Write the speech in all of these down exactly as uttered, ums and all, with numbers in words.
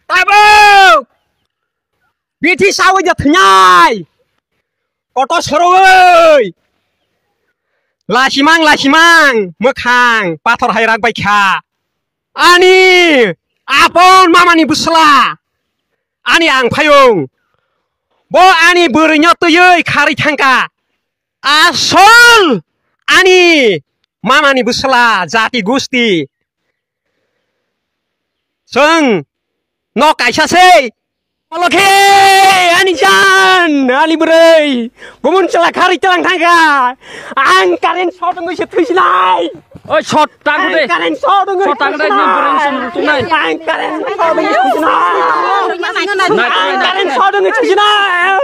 Tabuk! Bithi sawi de thwnai. Koto soroi. Lasimang, lasimang, mwkhang pathor hai rak bai kha. Ani apon mamani bwsla. Ani ang phayung. Bo ani bwrwino twiwi kharwi thangkha. Asol ani mamani bwsla jati gusti. Chwng no kaisa se. Olokhe ani jan ani bwrwi gumun chwla kharwi chwlang thangkha. Ang current shot wngwi se thwisinai. Oi, shot tang de. Ang current shot wngwi thwisinai. Ang current shot wngwi thwisinai. Ang current shot wngwi thwisinai.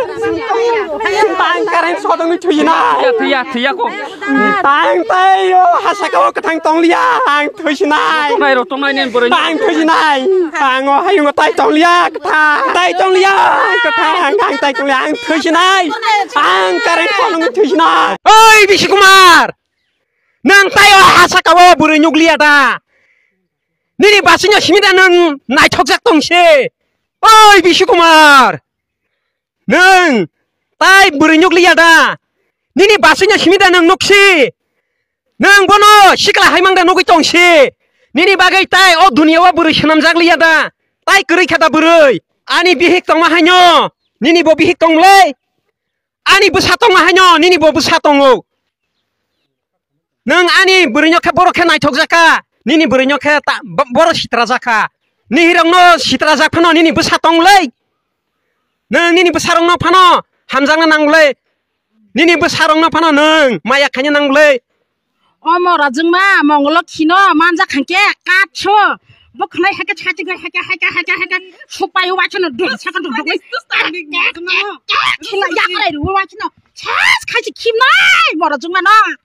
Ang current shot wngwi thwisinai. Thiya, thiya, thiya ko. Ang tei o hasaka o kwthang tongliya. Ang thwisinai. Tongnai ro, tongnai nen boroi. Ang thwisinai. Ang o hayung o tai tongliya kwthang. Tai tongliya kwthang. Ang tai tongliya. Ang thwisinai. Ang current shot wngwi thwisinai. Oi, Bisi Kumar! Nwng tai o hasaka o bwrwi nukliya da? Nini basingno simi da nwng naithokjak tong se? Oi Bisi Kumar! Nwng tai bwrwi nukliya da? Nini basingno simi da nwng nuk si? Nwng bono sikla hai mang da nugwi tong si? Nini bagwi tai o duniya o bwrwi swnamjak liya da? Tai kwrwi kha da bwrwi? Ani bihik tongma haino nini bo bihik tong le? Ani bwsa tongma haino nini bo bwsa tongo. Nwng ani bwrwino khe borok khe naithokjak kha, nini bwrwino khe ta-, bo-, borok sitrajak kha. Nihirokno sitrajak phano nini bwsa tong le. Nwng nini bwsarokno phano hamjakna nango le. Nini bwsarokno phano nwng maya khaina nango le. Omo rajwngma mongolo khino manjak khankhe katso. Bo khwnai hake chhachi gai hake, hake, hake, hake. Supai waisano dui saka dui dui. Khila yakrai ru waisano. Ses khaisi khimnai moro jwngmano.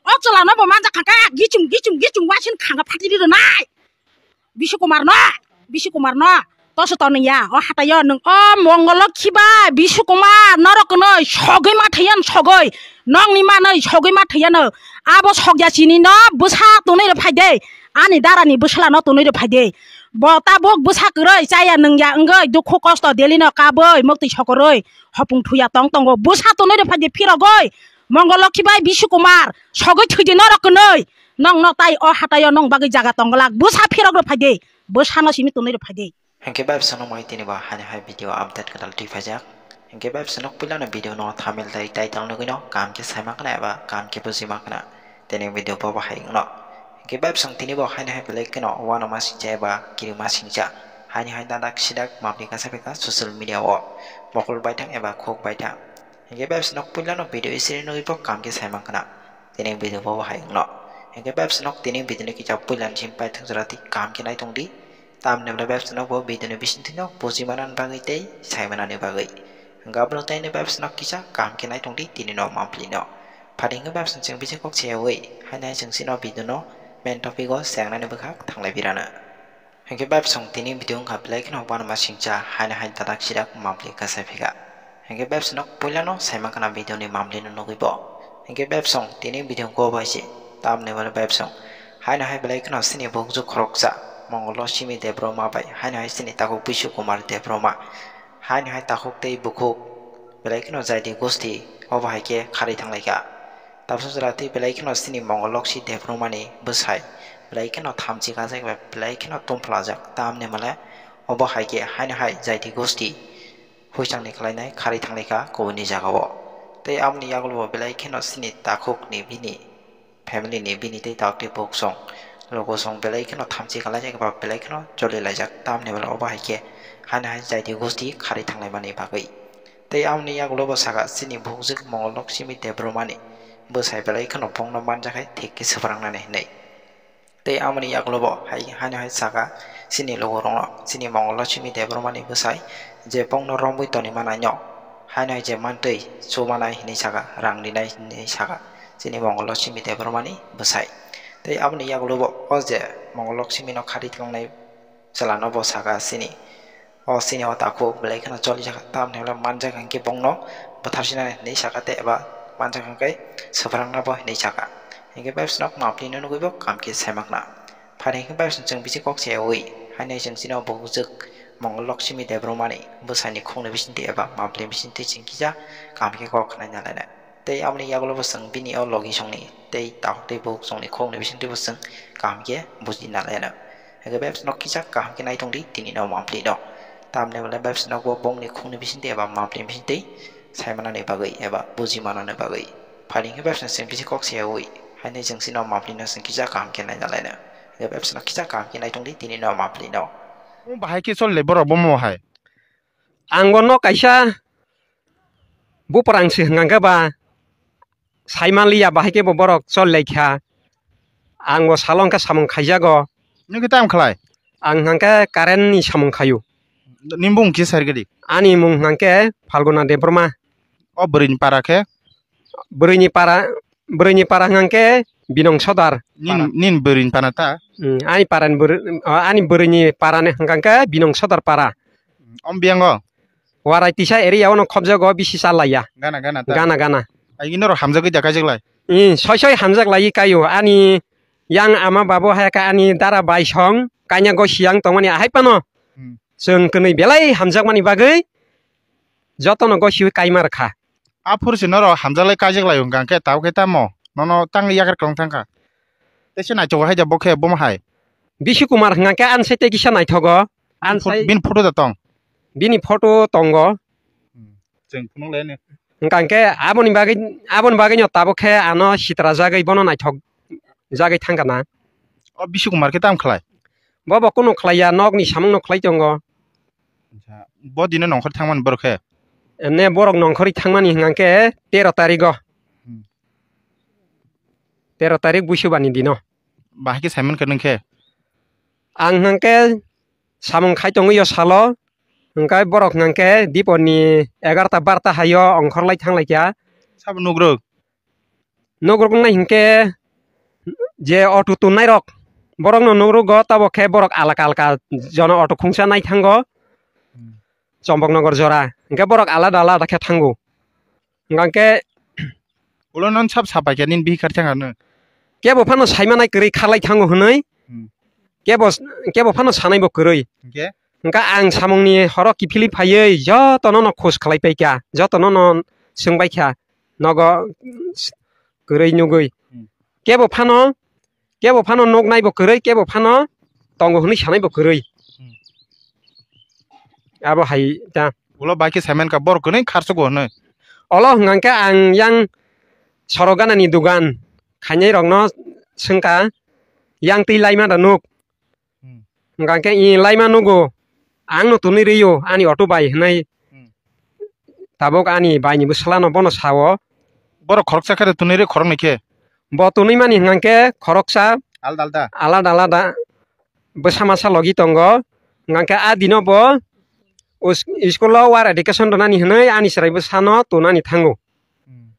O chwla no bo manjak kha ka gichum gichum gichum waisano khanga phatiri rwnai. Bishu Kumar no, Bishu Kumar no. Toso toniya o hatayo nwng o mongolo khiba Bishu Kumar norok no sogwi ma thaiyan sogwi. Nokni manwi sogwi ma thaiyan. Abo sogya chini no bwsa tunui rw phai de. Ani dara ni bwsla no tunui rw phai de. Bo tabuk bwsa kwrwi chaya nungya wngwi dukhu kosto delino kabwi muktwi sokorwi hopung thuya tong tongo. Bwsa tunui rw phai de phirogwi Mongol Lokhi bai Bishu Kumar sogwi thwidi norok kwnwi. Nong no tai o hatayo nong bagwi jaga tong glak. Bwsa phirok rw phai de. Bwsa no simi tunui rw phai de. Hinkhe bai bwsano moi tini bo hani hai video update kwtal twi phaijak. Hinkhe bai bwsano puilano video no thumbnail tai title nugwi no kaham khe saima khna eba kaham khe bujima khna. Tini video bo bahai wngno. Hinkhe bai bwswng tini bo haino hai belai kheno uanama singcha eba kirima singcha. Haini hai dadak sidak mapli kasa beka social media o mokol baithang eba khuk baithang. Hinkhe bai bwswng puilano video isiri nugwi bo kaham khe saima khna. Tini video bo bahai wngno. Hinkhe bai bwswng tini video ni kisa puilani sim paithak jora twi kaham khe naitongdi. Tamni belai bai bwswng bo video ni bisingtwi no bujimanani bagwi tei saimanani bagwi. Hinkhe aboni tei ni bai bwswng kisa kaham khe naitongdi tini no mapli no. Phari hinkhe bai bwswng chwng bisi kok cheyawi, haino hai chwng chini video no main topic o chengnani bwkhak thanglai birana. Hinkhe bai bwswng tini video wngkha belai kheno uanama singcha haino hai dadak sidak mapli kasa phika. Hinkhe bai bwswng puilano saima khna video ni mapli no nugwi bo. Hinkhe bai bwswng tini video go bai se tamni mani bai bwswng. Haino hai belai kheno chini bukju khoroksa Mongol Simi Debbarma bai haino hai chini takhuk Bishu Kumar Debbarma. Haino hai takhuk tei bukhuk belai kheno jaiti gosti obo hai khe kharwi thanglaikha. Tabuk jora tei belai kheno chini Mongol Lokhi Debbarmani bwsai belai kheno thamchi kajak bai belai kheno tumphlajak. Tamni male obo hai khe haino hai jaiti gosti huichangni khlainai kharwi thanglaikha kubuni jagao. Tei aboni yagulo bo belai kheno chini takhukni bini family ni bini tei takhuk tei buksong logosong belai kheno thamchi khlaijak eba belai kheno choli laijak. Tamni male obo hai khe haino hai jaiti gosti kharwi thanglaimani bagwi. Tei aboni yagulo bo saka chini bukhukjwk Mongol Lokhi Debbarmani bwsai belai kheno bongno manjak hai thik khe swprangnani hinwi. Tei aboni yagulo bo hai haino hai saka chini logorokno chini Mongol Simi Debbarmani bwsai je bongno romwi toni manaino haino hai je mantwi chumanai hinwi saka rang rinai hinwi saka chini Mongol Simi Debbarmani bwsai. Tei aboni yagulo bo o je Mongol Simino kharwi thangnai chwlano bo saka chini. O chini o takhuk belai kheno choli jak, tamni hwnba manjak hinkhe bongno bwtharsinani hinwi saka tei eba manjak hinkhe swprangnabo hinwi saka. Hinkhe bai bwswk mapli no nugwi bo kaham khe saimakna. Phari hinkhe bai bwswk chwng bisi kok cheyawi Haino chwng chini o bukhukjwk Mongol Laksmi Debbarmani bwsani khukni bisingtwi eba mapli bisingtwi chwng kisa kaham khe kok khwlai na lainai. Tei aboni yagulo bo chwng bini o logi songni tei takhuk tei bukhuk songni khukni bisingtwi bo chwng kaham khe buji na lainai. Hwnkhe bebsano kisa kaham khe naitong di tini no mapli no. Tamni hwnle bebsano bo bongni khukni bisingtwi eba mapli bisingtwi saimanani bagwi eba buji manani bagwi. Phaidi hwnkhe bebsano chwng bisi kok sayawi, haino chwng chini o mapli no chwng kisa kaham khe naina lainai. Hwnkhe bebsano kisa kaham khe naitong di tini no mapli no. Omo bahai khe chol le borok bomo hai. Ang bono kaisa buprang se hwnkha khe ba sai manliya, bahai khe bo borok chol lai kha. Ang bo salo hwnkha samung khaijago. Nini khe tamo khlai? Ang hwnkha khe current ni samung khaio. Nini bumung kisa sari gadi? Ani mung hwnkha khe Phalguna Debbarma. O bwrwi ni para khe? Bwrwi ni para, bwrwi ni para hwnkha khe Binong Sodar. Nin, para. Nin bwrwi ni para ta? Hmm, ani para ni bwrwi, o, ani bwrwi ni para ni hwnkha khe Binong Sodar para. Om biyango? Warai tisa area ono khobjago bisi chalaiya. Gana, gana ta? Gana, gana. Ai, norok hamjagwi da kaijaklai? Hmm, soi soi hamjak laiwi kaio. Ani yang ama babu hai khe ani dara bai song, kanya go siyang tongmani ahai pano. Hmm. Chwng kwnwi belai hamjakmani bagwi jotono gosiwi kaima rwkha. Aphuru se norok hamjaklai kaijaklai hwnkha khe tabuk khe tamo? Nono tang yakar kwlwng thangkha. Tei se naithogo hai da bo khe bomo hai. Bishi Kumar hwnkha khe ani sai tei kisa naithogo. Ani pho-, sai bini photo da tong? Bini photo tongo. Hmm. Chwng phunuk lai ni. Hwnkha khe aboni bagwi, aboni bagwino tabuk khe ano sitra jagwi bono naithok jagwi thangkha na. O Bishi Kumar khe tamo khlai? Bo bo kunu khlaiya, nokni samungno khlai tongo. Acha, bo dino nongkhor thangmani borok khe? Emne borok nongkhorwi thangmani hwnkha khe tero tarigo. Hmm. Tero tarik Buisubani dino. Bahai khe saiman khe nwng khe? Ang hwnkhe samung khai tongwi o salo, hwnkhe borok hwnkhe dipor ni egarta barta haio ongkhor lai thang lai kha. Sabo nugruk? Nugruk wngnai hinkhe je auto tonnai rok, borok no nugrugo, tabok khe borok alaka alaka jono auto khungsa nai thango. Hmm. Chomboknogor jora, hinkhe borok alada alada khe thango. Hingkhe ulo non sab sapai khe nini bihik kar thang ano. Kebo phano saimanai kwrwi kharlai thango hwnwi. Hmm. Kebo, kebo phano sanaibo kwrwi. Hinkhe? Hingkhe ang samungni horo kiphilwi phaiwi jotono no khus khlai paikha, jotono no swngbaikha, nogo kwrwi nugwi. Hmm. Kebo phano, kebo phano nuknaibo kwrwi, kebo phano tongo hwnwi sanaibo kwrwi. Hmm. Abo hai ta. Ulo bai khe saimankha borok kwrwi kharsugo hwnwi. Olo hwnkha khe ang yang sorok ganani dogan khainai rokno swngkha, yang twi laima da nuk. Hmm. Hwnkha khe i laima nugo, ang no tonwi rw-o ani auto bai hwnwi. Hmm. Tabuk ani bai ni bwsla no bono sao. Borok khoroksa khe tonwi rw khoroknwi khe? Bo tonwi mani hwnkha khe khoroksa alada alada, alada alada bwsa masa logi tongo. Hwnkha khe a dino bo us-, school o war education rwnani hwnwi ani chwrai bwsa no tonani thango. Hmm.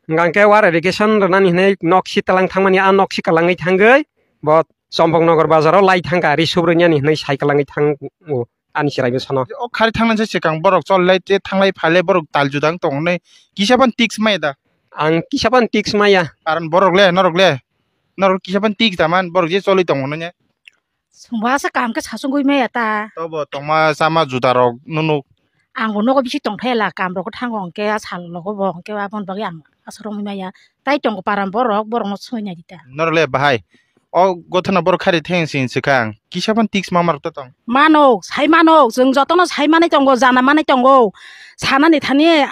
Hwnkha khe war education rwnani hwnwi nok si twlang thangmani, a nok si kwlangwi thangwi bo Chomboknogor bazar o lai thangkha, ri subrwini hwnwi sai kwlangwi thango ani chwrai bwsano. O khari thangnani swkang borok chol lai tei thanglai phailai borok tal juda wng tong hwnwi kisa phano tiks maya da? Ang kisa phano tiks maya. Karon borok le, norok le, norok kisa phano tiks da man, borok je choli tong hwnwi. Chwng bo asa kaham khe sachugwi maya ta. Tobo tongma chama juda rok nunuk. Ang bo nogo bisi tongthai la, kam rok thango hwnkhe a sal logo bo hwnkhe aboni bagwi ang asa romwi maya. Tai tongo param borok, borok no soi nai di ta. Norok le bahai. O gothana borok khari theng sing swkang. Kisa phano tiks ma marok to tong. Mano, sai mano, chwng jotono sai manai tongo, jana manai tongo. Sanani thani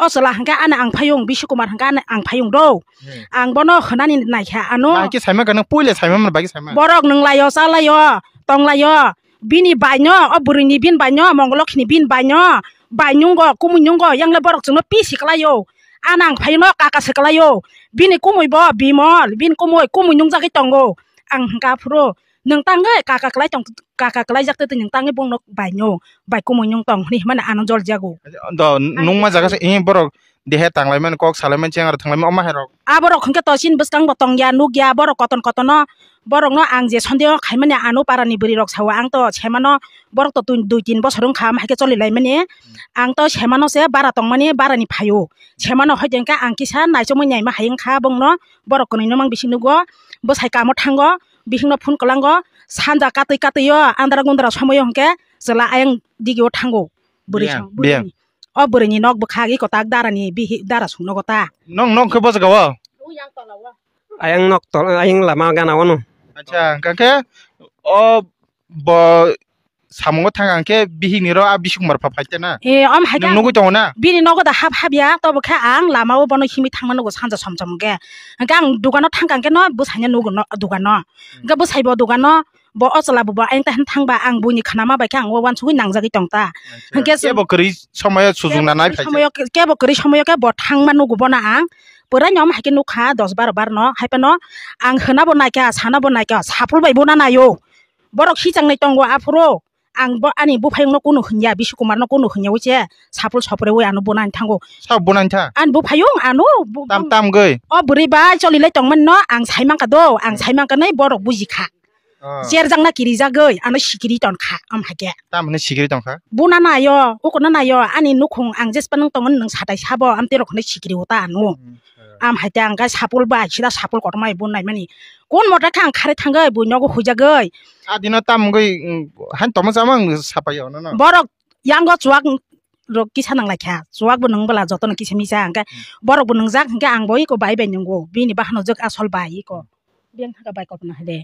o chwla hwnkhe ani ang phayung, Bishi Kumar hwnkhe ani ang phayung do. Hmm. Ang bono hwnani naikha ano. Bahai khe saima kha nang, puila saima man bahai khe saima. Borok nwnglaio, chalaio, tonglaio. Bini baino, o bwrwini bini baino, Mongolokkhini bini baino, bai nungo, kumui nungo, yang le borok chwngno pisi kwlaio. Ano ang phaino kaka se kwlaio. Bini kumui bo Bimol, bini kumui, kumui nungjagwi tongo. Ang hwnkha aphuru, nwng tangwi kaka kwlai tong, kaka kwlaijak twi nwng tangwi bongno bai nung, bai kumui nung tong hwnwi hwnmano ano joljago. Do, nungma jaga se, eh, borok dehe tanglaimani, kok salaimani, chengar thanglaimani, omo hai rok. Aborok hwnkhe to chini bwskango tongya, nukya, borok koton kotono, borokno ang je sondeho khaimani ano parani bwrwi rok sao, ang to semano borok to tun-, dui tin bosor wngkha, ama hai khe choli laimani. Ang to semano se bara tongmani, barani phaio. Semano hoi de hwnkhe ang kisa naichomwi naima hai wngkha bongno, borok kwnwi no mang bisi nugo, bwsai kamo thango, Bihikno phone kwlango, sanja katwi katwi o andra gundra somoyo hwnkhe chwla ayang digio thango. Bwrwi Biyang, song, biyang. Bwrwini. O bwrwini nok bwkhak iko tak darani bihi dara song nogo ta. Nong nok khe bojagao? Ayang nok tol, ayang lama gana wano. Acha, hwnkha khe o bo samungo thang ang khe bihikni ro a bisuk mar pha phaite na. E, om hai Nung khe nugui tongo na? Bini nogo da hap hap ya, tobo khe ang lama o bono himwi thangma nugo sanja som som khe. Hwnkhe ang dugano thang kang khe no bwsanya nugo no dugano. Hmm. Hwnkhe bwsai bo dugano, bo o chwla bo, bo ayang tahan thangba ang buini khnama bai khe ang o wansugui nangjagwi tong ta. Acha. Hwnkhe Kebo kwrwi somoyo sujung Kebo na nai kwrwi phaite. Somoyo khe, kebo kwrwi somoyo khe bo thangma nugo bono ang. Pwraino om hai khe nukha dos baro bar no, hai phano ang hwnabo naikha, sanabo naikha, sapul bai bo na naio. Borok hichangnai tongo aphuru. Ang bo ani buphayungno kunu hwnya, Bishu Kumarno kunu hwnya wi se sapul sopre wi ano bunani thango. Sa bunani tha? Ani buphayung ano bu-, Tam, tam gwi? O bwrwi bai choli lai tongmani no ang sai mankha do, ang Hmm. sai mankha nai borok buji kha. Oh. Jerjak na kirijagwi ano sikiri ton kha, am hai khe. Tam hwnwi sikiri tong kha? Buna nayo, ukono nayo, ani nukhung ang jespa nung tongmani nung satai sabo, amtwi rok hwnwi sikiri uta ano. Hmm. Am hai te ang khe sapul bai, sida sapul kotorma bai bo naimani. Kun mota khe ang kharwi thangwi, bo nogo huijagwi. A dino tam wngwi, mm, han tongma chama ang sapai ya, no, no? Borok yango chuwak rok kisa nang lai kha. Chuwak bo nung bwla jotono kisa misa, hwnkhe Hmm. borok bo nungjak, hwnkhe ang bo iko bai bai nungo. Bini bahano jwk asol bai iko. Biyang thaka bai kotorma hai de.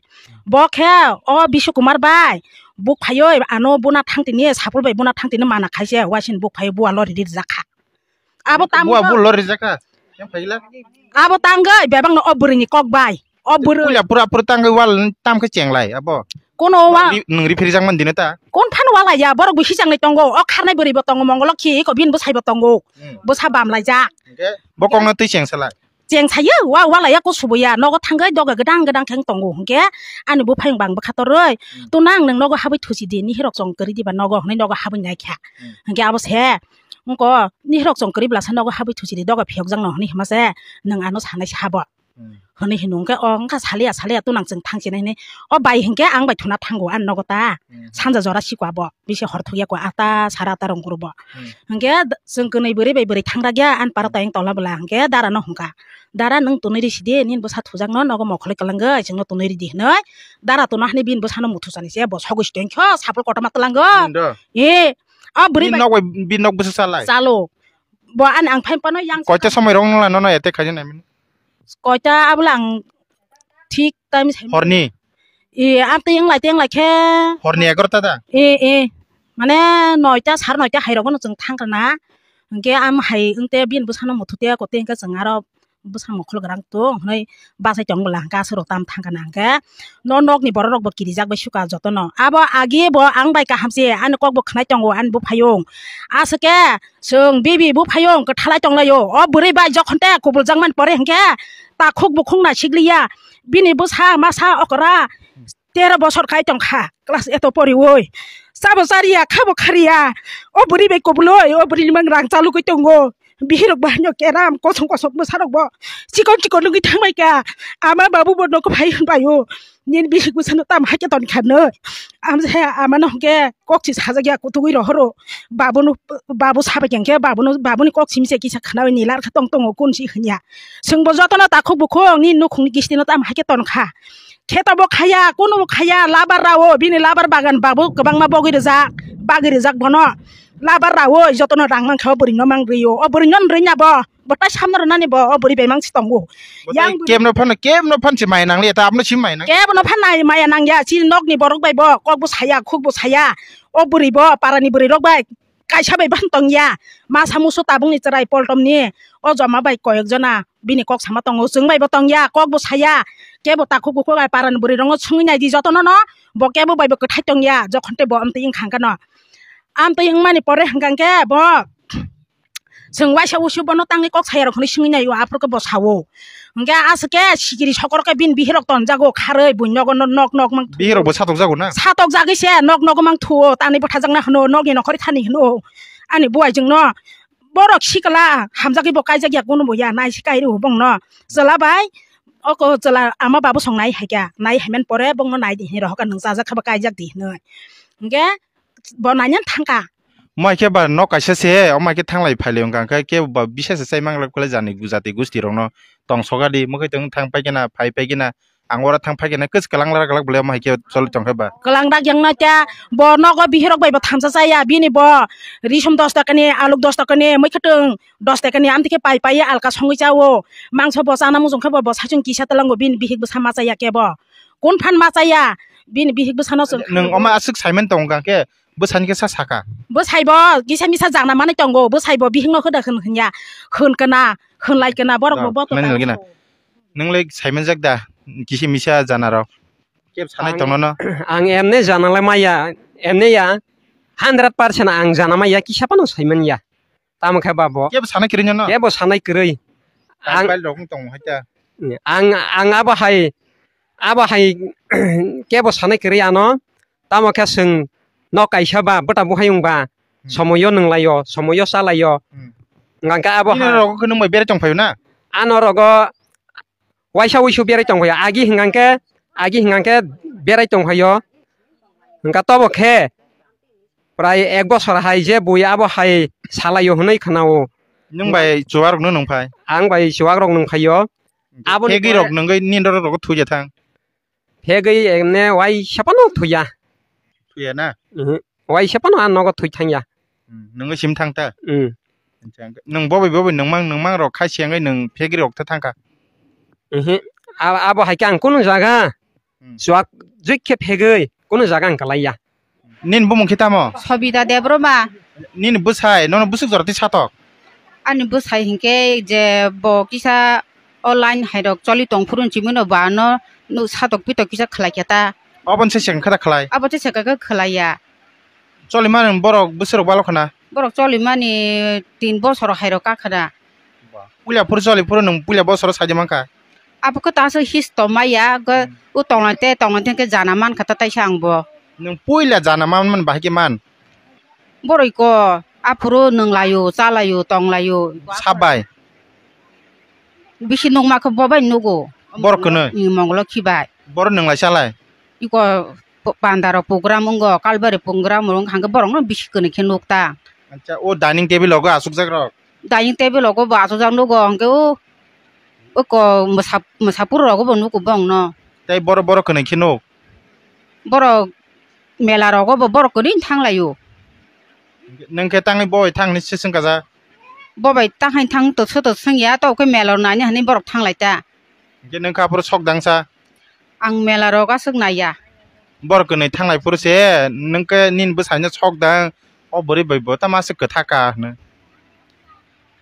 Bo khe o Bishu Kumar bai, buk phaiwi ano buna thang tini, sapul bai buna thang tini mana khaise, waisini buk phaiwi bua lori rijak kha. Abo tam Bua bo- bul lori jakha. Yang phaila. Abo tangwi bebak no o bwrwi ni kok bai. O bwrwi. Puila pura pura tangwi wal tam khe chenglai abo. Kono wa- Ri-, nung ri phiri jang man dine ta. Kon phan wala ya borok bo hisang ni tongo. O kharnai bwrwi bo tongo mongolo khi ko bin bwsai bo tongo. Hmm. Bwsa bam lai ja. Hingke bo kok no twi cheng salai. Cheng sayo wa wala ya ko subo ya nogo thangwi doga gedang gedang kheng tongo. Hingke ani bo phayung bang bwkha toroi. Hmm. To nang nang nogo habwi thusi di ni hirok chong kwrwi diba nogo hwnwi nogo habwi nai kha. Hmm. Hingke abo se. Wngko, nihirok chong kwrwi bwlasa nogo habwi thusi di, doga phiyokjak no hwnwi hima se, nwng ano sanai se habo. Hmm. Hwnwi hino, hwnkhe o wngkha saliya, saliya, tunang chwng thang chinai hwnwi. O bai hinkhe ang bai thuna thango, ani nogo ta. Hmm. Sanja jora siko abo, bisi hor thukya ko, ata sara ata rong kuro bo. Hmm. Hwnkhe d-, chwng kwnwi bwrwi bai bwrwi thang rakya, ani paro Hmm. tayang tola bwla, hwnkhe dara no hwnkha. Dara nwng tonwi risi di, nini bwsa thujak no nogo mokholi kwlwngwi, chwngno tonwi ridi hwnwi. Dara tono hwnwi bini bwsano muthu chani se, bo sogwi si tongkho, sapul kotorma twlango. Hmm, do. E, O bwrwi Bini bai nok bai, bini nok bwsa salai? Chalo. Bo ani ang phai phano yang Koita somoi rok nang lai nono attack khaijak nai mani? Koita abole ang thik time sai. Horni? E, ang tei wng lai, tei wng lai khe. Horni egarota da? E, e. Mane noita, sar noita hai rok no chwng thang kana. Hwnkhe am hai wngte bini bwsano muthu te kote hwnkhe chwng aro bwsa mokhol grang tong hwnwi bachai tong bwla hwnkhe aswk rok tam thang kana hwnkhe no nokni borok rok bo kirijak bai suka jotono abo agi bo ang bai kaham se ani kok bo khwnai tongo ani buphayung aswk khe chwng bibi buphayung kwthalai tong laio o bwrwi bai jokhon te kubul jak mani pore hwnkhe takhuk bukhung naisikliya bini bwsa masa okra tero bosor kai tong kha class eight o poriwi sabo chariya khabo khariya o bwrwi bai kubuloi o bwrwi ni mang rang chalugwi tongo. Bihirok bo haino keram kosong kosong bwsarok bo chikon chikon nugwi thangbai kha. Ama babu bo nogo phai hwnbai o nini bihik bwsano tamo hai khe ton kha nw. Amsa ama no hwnkhe kok si sajak ya kutugwi rohoro. Babu no babu sabai khe hwnkhe babu no babu ni kok simi se kisa khnawi ni lar kha tong tongo kun si hwnya. Chwng bo jotono takhuk bukhuk nini nukhung ni kisti no tamo hai khe ton kha. Kheto bo khaya, kuno bo khaya, labar rao, bini labar bagan babu kwbangma bogwi rijak, bagwi rijak bono. Labar rao, jotono rang mankha o bwrwi no mang rio, o bwrwi no rwnya bo, bo tai samno rwnani bo, o bwrwi bai mang si tongo. Bo tai Yang bwrwi kemno phano, kemno phan si mai nang liya, ta abno si mai nang. Kebo no phan nai maya nang ya, chini nokni borok bai bo, kok bo saya, khuk bo saya, o bwrwi bo, parani bwrwi rok bai, kaisa bai ban tong ya, masa musu tabuk ni chwrai poltom ni, o joma bai koyok jona, bini kok sama tongo, chwng bai bo tong ya, kok bo saya, kebo takhuk bukhuk bai parani bwrwi rongo sungwi nai di jotono no, bo kebo bai bo kwthai tong ya, jokhon tei bo amtwi wngkha hwnkhe no. Amtwi wngmani pore hwnkha hwnkhe bo chwng waisa usu bono tangwi kok saya rok hwnwi sungwi nai o, aphuru khe bo sao. Hwnkhe aswk khe sikiri sokoro khe bini bihirok tonjago kharwi buini nogo no nok nok mang. Bihirok bo satok jago na? Satok jagwi se nok nogo mang thuo, tani bwthajakna hwno, nokni nokhorwi thani hwno ani buai jwngno. Borok sikla hamjagwi bo kaijak ya, kuno bo ya, nai se kai rw bongno. Chwla bai, oko chwla ama babu song nai hai kha, nai hai man pore bongno nai di hinwi rohor kha, nwng chajak kha bo kaijak di hinwi. Hwnkhe bo nai nang thang kha. Omo hai khe ba nok kaisa se, omo hai khe thanglai phailai wng kha, hwnkhe kebo ba bisa se chai mang lai jani jati gusti rokno tong soga di, mwkhai tong thang pai khe na, phai pai khe na, Ang oro thang phai khe nai kwchwk kwlang lara kwlak bwlai omo hai khe choli tong khe ba. Kwlang dak yang na kya bo nogo bihirok bai bo thamsa chaya bini bo risum dos taka ni aluk dos taka ni mui khatung dos taka ni amtwi khe pai pai alka songwi chao mangso bo chana mujung khe bo bo saichung kisa tlango bini bihik bwsa ma chaya kebo kun phan ma chaya bini bihik bwsano chwng. Nwng omo aswk saiman tongo kha khe bwsani khe sa saka. Bwsai bo kisa misa jana manwi tongo bwsai bo bihikno hoda hwn hwnya hwn kana hwn lai kana borok bo boto nani lagina. Nwng lai saimanjak da kisi misa jana rok. Kebo sanai tongno no. Ang emne jana le maya emne ya hundred percent ang jana maya kisa phano saiman ya. Tamo khe ba bo. Kebo sanai kwrwi no. Kebo sanai kwrwi. Ang ang rok tong hai ta. Ang ang abo hai abo hai kebo sanai kwrwi ano. Tamo khe chwng nok kaisa ba bwta buhayung ba somoyo nwnglaio somoyo chalaio. Hwnkhe abo ha rok khe nwng bai berai tong phaio na? Ano rogo waisa wuisu berai tong phaio agi hwnkhe agi hwnkhe berai tong phaio. Hwnkhe tobo khe prai ek bosor hai je bui abo hai salaio hwnwi khwnao. Nwng bai chuwak rok no nwng phai? Ang bai chuwak rok nwng phaio. Aboni pore rok nwngwi nini rok rok thwi thang. Phegwi emne waisa phano thuya. Thuya na? Mhm. Waisa phano a nogo thui thangya. Hmm, nwngwi sim thang ta? Hmm. Nwng bobai bobai nwngmang nwngmang rok khai siyangwi nwng phegwi rok tha thangkha. Mhm. Abo hai khe ang kunu jaga chuak jui khe phegwi kunu jaga ang kalaiya. Nini bumung khe tamo? Sobita Debbarma. Nini bwsai nono bwswk jora twi satok? Ani bwsai hinkhe je bo kisa o line hai rok choli tong phuru hinwi no ba no nuk satok pitok kisa khlai khe ta. Obo se sengkha da khlai? Abo se sengkha khe khlai ya. Choli mani borok bwswk rok balo khna? Borok choli mani tin bosor hai rok ka khna. Puila phuru choli phuru nwng puila bosoro sai mankha? Abo khe ta aswk histo maya, o tonglai te tonglai te khe jana mankha ta taisa ang bo. Nwng puila jana man man bahai khe man? Boroi ko, aphuru nwnglaio, chalaio, tonglaio. Sabai? Bisi nukma khe bo bai nugo. Borok kwnwi? Mongolo khibai. Borok nwng lai cha lai? Iko pandaro program wngo, kalbari program wng hangke borokno bisi kwnwi khe nuk ta. Acha, o dining table rogo asukjak rok? Dining table rogo bo asukjak nugo, hangke o, o ko mwsa, mwsapur rogo bo nugo bongno. Tei borok, borok kwnwi khe nuk? Borok mela rogo bo borok kwnwi thanglaio. Nwng khe tangwi bo bai thang hinwi se swngkha ja? Bo bai tang hai thang to soto swngya, to khe mela naina hinwi borok thanglai ta. Hingke nwng kha aphuru sok dangsa? Ang mela rok aswk naiya. Borok kwnwi thanglai phuru se nwng khe nini bwsaino sok dang, o bwrwi bai bo tamo aswk kwtha ka hwnwi.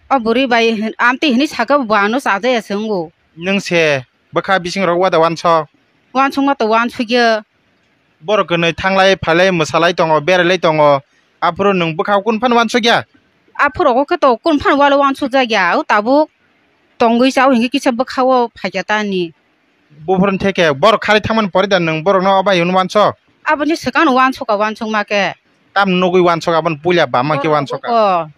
O bwrwi bai hin-, amtwi hinwi sakha bo ano chajaya se wngo. Nwng se bwkha bising rok wada wansok? Wansukma to wansukya. Borok kwnwi thanglai phailai mwsalai tongo, berailai tongo. Aphuru nwng bwkhao kunu phano wansukya? Aphuru o khe to kunu phano walo wansukjakya. O tabuk tongwi chao hinkhe kisa bwkhao phaikya ta ani. Buphuruni theke borok khari thangmani pore da nwng borokno obai hwnwi wansok? Aboni swkangno wansukha wansukma khe. Tamni nugwi wansok aboni puila bama khe wansokha?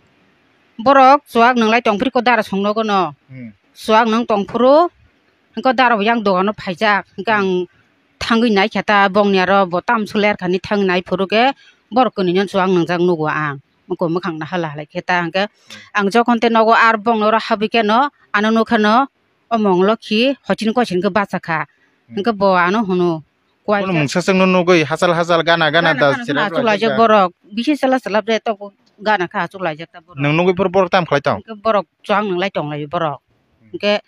Borok chuwak nwnglai tongphuru ko dara songnogono. Hmm. Chuwak nwng tongphuru, hwnkhe dara bo yang dogano phaijak. Hwnkhe ang thangwi naikha ta, bongni aro bo tamso lerkha hinwi thangwi naiphuru khe borok kwnwino chuwak nwngjak nugo ang. Mokol mwkhang no hala halai khe ta hwnkhe ang jokhon tei nogo ar bongni oro habwi kheno ano nukha no omong lokhi hochini kochini khe bachakha. Hwnkhe bo ano hwno, Kuai. Bono mungsa chwngno nugwi hachal hachal gana gana da chwla achulaijak borok. Bisi chwla chwla bre tok gana kha achulaijak ta borok. Nwng nugwi phuru borok tam khlai tong? Hwnkhe borok chwng nwnglai tonglaio borok. Hwnkhe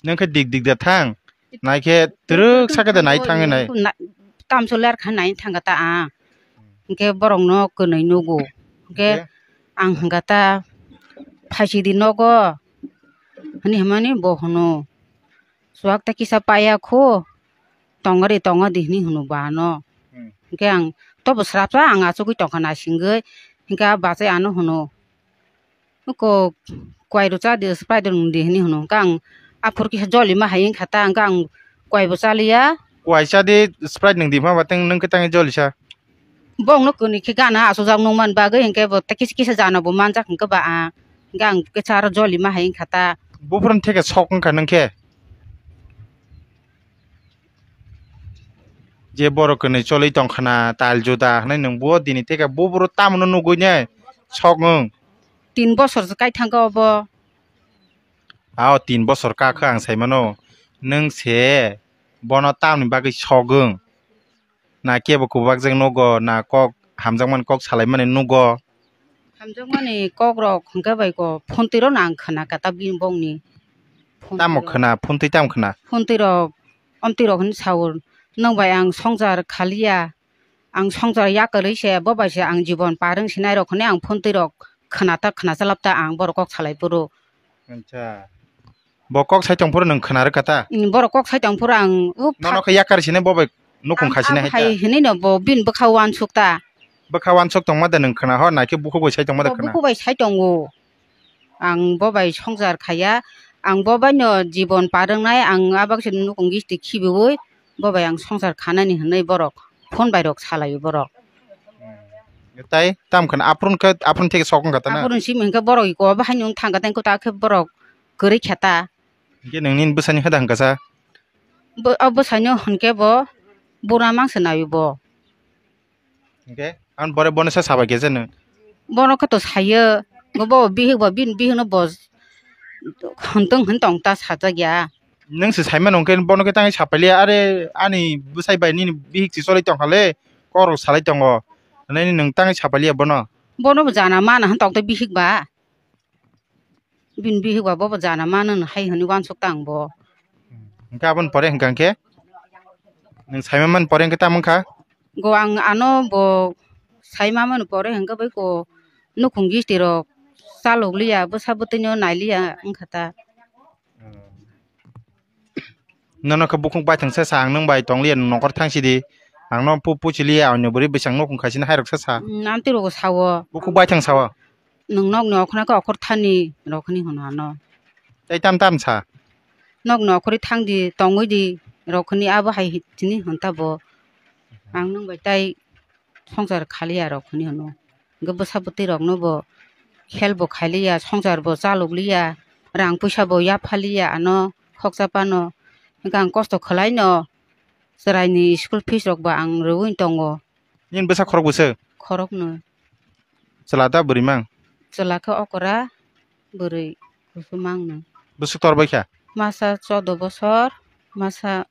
nwng khe dik dik da thang. Naikhe twrwk sakhe da nai thangwi nai. Tamso ler kha nai thangkha ta ang. Hwnkhe borokno kwnwi nugo. Hwnkhe ang hwnkha ta phaisidi nogo. Hwnwi hwnmani bo hwno. Chuwak ta kisa paiya khu, tongori tongodi hinwi hwnwi bo ano. Hmm. Hwnkhe ang tobo srapsa ang achugwi tongkha naisingwi, hwnkhe a bachai ano hwno, "Uko kwai rw cha di, Sprite rw nung di," hinwi hwno. Hwnkhe ang aphuru kisa jolima hai wngkha ta, hwnkhe ang kwai bo chaliya. Kwai cha di, Sprite nung di, ma ba teng nung khe tangwi jolisa. Bongno kwnwi khe gana achukjak nung man bagwi, hwnkhe bo tei kisa kisa jana bo manjak, hwnkhe ba ang, hwnkhe ang kisa aro jolima hai wngkha ta. Buphuruni theke sok wngkha nung khe? Je borok kwnwi choli tongkhana, tal juda hwnwi nung bo dini theke buphuru tamno nugwi nai sok wng? Tin bosor se kai thangkha obo. Ao tin bosor kakhe ang sai mano. Nwng se Bono tamni bagwi sogwng? Na kebo kubakjak nugo, na kok hamjakmani kok salaimani nugo? Hamjakmani kokrok hwnkhe bai kok phone twi rokno ang khna kha ta bini bongni. Phone twi rok. Tamo khna, phone twi tamo khna? Phone twi rok, omtwi rok hwnwi sao, "Nwng bai ang swngchar khaliya, ang swngchar yakarwi se, bo bai se ang jibon par wng sinai rok," hwnwi ang phone twi rok khna ta khna chalap ta ang borok kok salai phuru. Acha. Bo kok sai tong phuru nwng khna rwkha ta? Borok kok sai tong phuru ang, o, nono khe yakar sini bo bai nukhung kha sini hai ta? Hai hwnwi no bo bini bwkha uansuk ta. Bwkha uansuk tongma da nwng khna, hor naikhe bukhuk bai sai tongma da khna? Bukhuk bai sai tongo. Ang bo bai swngchar khaya, ang bo bai no jibon par wngnai, ang abak se nukhung gisti khibiui bo bai ang swngchar khanani hwnwi borok phone bai rok salai borok. Tai tam khna aphuru khe, aphuru theke sok wngkha ta na? Aphuru simi hwnkhe borok iko bo haino wng thangkha ta, ta khe borok kwrwi kha ta. Hwnkhe nwng nini bwsani hoda hwnkha sa? Bo, o bwsaino hwnkhe bo bura mangsa naio bo. Hwnkhe ang bore bono sa sabai khe je nwng? Bono khe to sayo, bo, bo bihik bo bini bihikno bo hwntwng hwn tong ta sajak ya. Nwng se saimano hwnkhe bono khe tangwi sapailiya, are ani bwsai bai nini bihik se choli tongkha le, kokrok salai tongo, nini nwng tangwi sapailiya bono? Bono bo jana mana hwn tong ta bihik ba. Bini bihik ba bobo jana mano hai hwnwi uansuk ta ang bo. Hwnkhe aboni pore hwnkha hwnkhe? Nwng saima mani pore hwnkhe tamo wngkha? Go ang ano bo saima mani pore hwnkhe bai ko nukhung gisti rok chalok liya, bwsa bwtwino nai liya wngkha ta. Nono khe bukhuk baithang se sa, ang nwng bai tong liya, nwng nokar thang sidi. Ang no pu-, puchi liya, ani bwrwi bwsang nukhung khaisini hai rok se sa. Mm, ang twi rogo sao. Bukhuk baithang sao. Nwng nokni okhornai khe okhor thani rok hwnwi hwno ano. Tei tam tam sa. Nokni okhorwi thang di, tongwi di rok hwnwi abo hai hi-, tini hwn ta bo. Ang nwng bai tai swngchar khaliya rok hwnwi hwno. Hwnkhe bwsa bwtwi rokno bo help bo khailiya, swngchar bo chalok liya, rang puisa bo yaphaliya ano khoksa phano. Hwnkhe ang kosto khwlaino, chwraini school fees rok bo ang rwui tongo. Nini bwsa khorok bwswk? Khoroknwi. Chwla ta bwrwi mang? Chwla khe okra, bwrwi kusu mangno. Bwswk tor bai kha? Masa choudo bosor, masa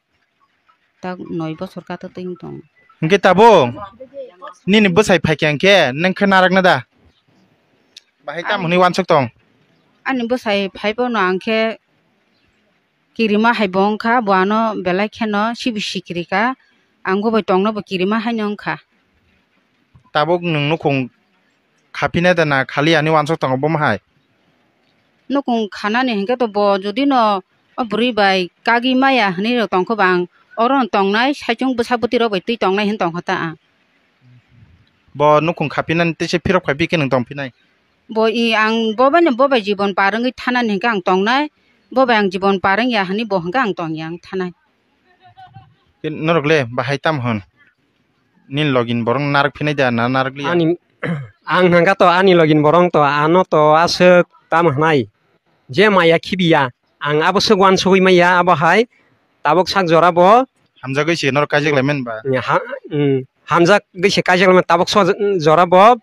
tak noi bosor kato twi wng tong. Hwnkhe tabuk nini bwsai phaikha hwnkhe nwng khe narakna da? Bahai tam hwnwi wansuk tong? Ani bwsai phai bono ang khe kirima hai bo wng kha, bo ano belai kheno sibi sikiri kha, ang bo bai tongno bo kirima haino wng kha. Tabuk nwng nukhung khapinai da na khali ani wansuk tongo bomo hai? Nukhung khanani hinkhe to bo jodi no o bwrwi bai kagwi maya hinwi rok tongkhe bo ang oro no tongnai, saichung bwsa bwtwi rok bai twi tongnai hin tongkha ta ang. Bo nukhung khapinani tei se phirok phai bikhe nwng tongphinai? Bo i ang bo bai no bo bai jibon par wngwi thanani hinkhe ang tongnai, bo bai ang jibon par wngya hinwi bo hinkhe ang tongya ang thanai. Norok le bahai tam hwn? Nini login borok narak phinai da na narak liya? Ani, ang hwnkha to ani login borok to ano to aswk tam hwnai. Je maya khibiya, ang abo swk wansugwi maya abo hai tabuk sak jora bo. Hamjagwi se norok kaijak lai mani ba? Ha, mm, hamjagwi se kaijak lai mani tabuk so jora bo,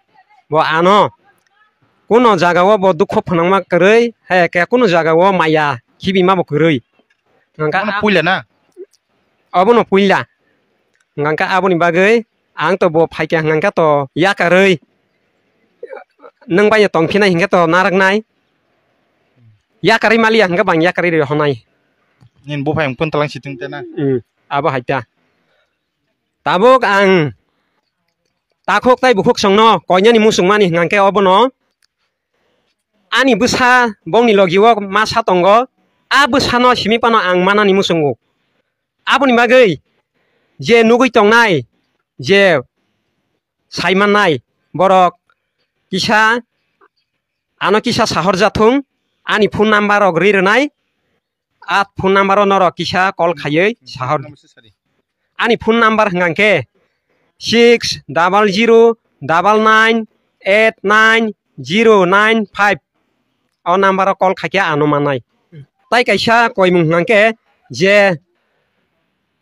bo ano kuno jaga o bo dukhu phwnangma kwrwi, hai khe kuno jaga o maya khibima bo kwrwi. Hwnkha. Ano puila na? Obono puila. Hwnkha khe aboni bagwi ang to bo phaikha hwnkha khe to yakarwi nwng bai tongphinai hinkhe to naraknai. Yakarwi maliya hinkhe bang yakarwi rwi honai. Nini buphai wng pun talang situng tena. Hmm, abo hai ta. Tabuk ang takhuk tai bukhuk songno koinani muchungmani hwnkha khe obono ani bwsa bongni logi o masa tongo, a bwsano simi phano ang manani muchungo. Aboni bagwi je nugwi tongnai, je sai mannai borok kisa ano kisa sahorjathung, ani phone number rok ri rwnai, a phone number o norok kisa call khaiwi sahor. Ani phone number hwnkha khe six double zero double nine eight nine zero nine five. O number o call khaikhe ano mannai. Tai kaisa koimung hwnkha khe je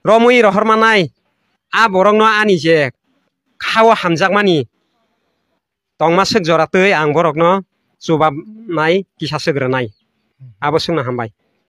romwi rohor mannai, a borokno ani je khao hamjakmani tongma swk jora twi ang borokno chubabnai kisa swk rwnai. Abo swkno hambai.